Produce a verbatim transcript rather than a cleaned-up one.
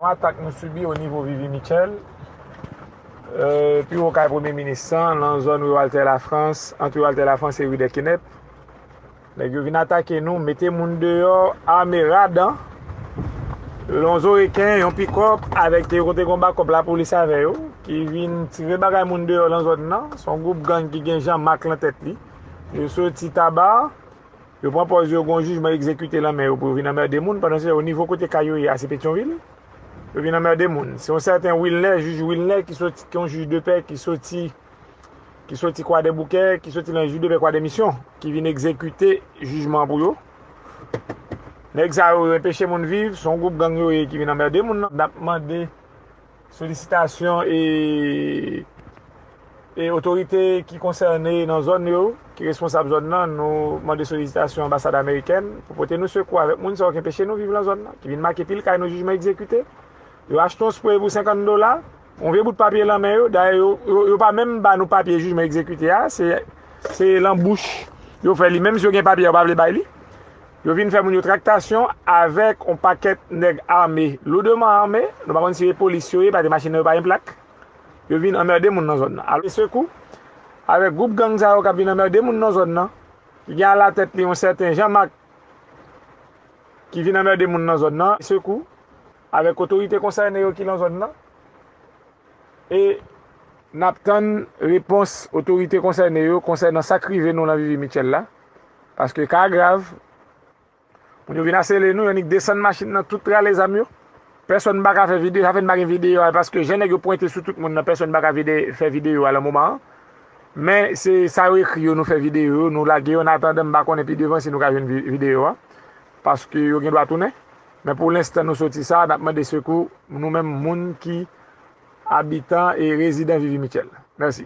Yon atak nou sibi o nivo Vivi Mitchell, euh, pi wo kay premye minis lan, nan zòn ri Walter Lafrans, ant ri Walter Lafrans e ri Dèkenèp. Nèg yo vin atake nou, mete moun deyò, ame radan, yon zoreken, yon pikòp, avèk te kote gon bakòp lapolis avè yo, ki vin tire bagay moun deyò nan zòn nan. Se yon gwoup gang ki gen Jean Marc lan tèt li. Yo soti Taba, yo pran pòz yo gon jijman egzekite lan men yo pou yo vin anmède moun, pandan se o nivo kote kay yo ye a, se Petyonvil. Yo vin anmède moun. Se yon sèten Wilner, jij Wilner, ki soti, ki yon jij de pè, ki soti, ki soti Kwadèboukè, ki soti lan jij de pè Kwadèmisyon, ki vin egzekite jijman an pou yo. Nèg sa yo, yo enpeche moun viv, se yon gwoup gang yo ye ki vin anmède moun nan. N ap mande solisitasyon e, e otorite ki konsène nan zòn yo, ki responsab zòn nan, nou mande solisitasyon anbasad amerikèn pou pote nou sekou avèk moun sa yo ki enpeche nou viv lan zòn nan, ki vin make pil kay nou jijman egzekite. Yo achte yon spray pou senkant dola, yon vye bout papye lan men yo, dayè yo, yo, yo pa menm ba nou papye jijman egzekite a, se, se lan bouch yo fè li, menm si yo gen papye a, yo pa vle bay li. Yo vin fè moun yo traktasyon avèk yon pakèt nèg ame, loudman ame, nou pa konn si se polis yo ye, paske machin nan yo pa gen plak. Yo vin anmède moun nan zòn nan. Alò, sekou avèk gwoup gang sa yo k ap vin anmède moun nan zòn nan, ki gen alatèt li yon sèten Jean Marc, ki vin anmède moun nan zòn nan. Sekou avèk otorite konsène yo ki lan zòn nan. E n ap tann repons otorite konsène yo konsènan sa k rive nou lan Vivi Mitchell la. Paske ka a grav, moun yo vin asele nou, yo annik desann machin nan, tout rale zam yo. Pèsonn pa ka fè videyo, sa fè n pa gen videyo a, paske jan nèg yo pwente sou tout moun nan, pèsonn pa ka vide, fè videyo a lan moman an. Men se sa yo ekri yo, nou fè videyo yo, nou lage yo, an atandan, m pa konnen pi devan si nou ka jwenn vi-, videyo a. Paske yo gen dwa tounen. Men pou lenstan, nou soti sa, n ap mande sekou nou menm moun ki abitan e rezidan Vivi Mitchell. Mèsi.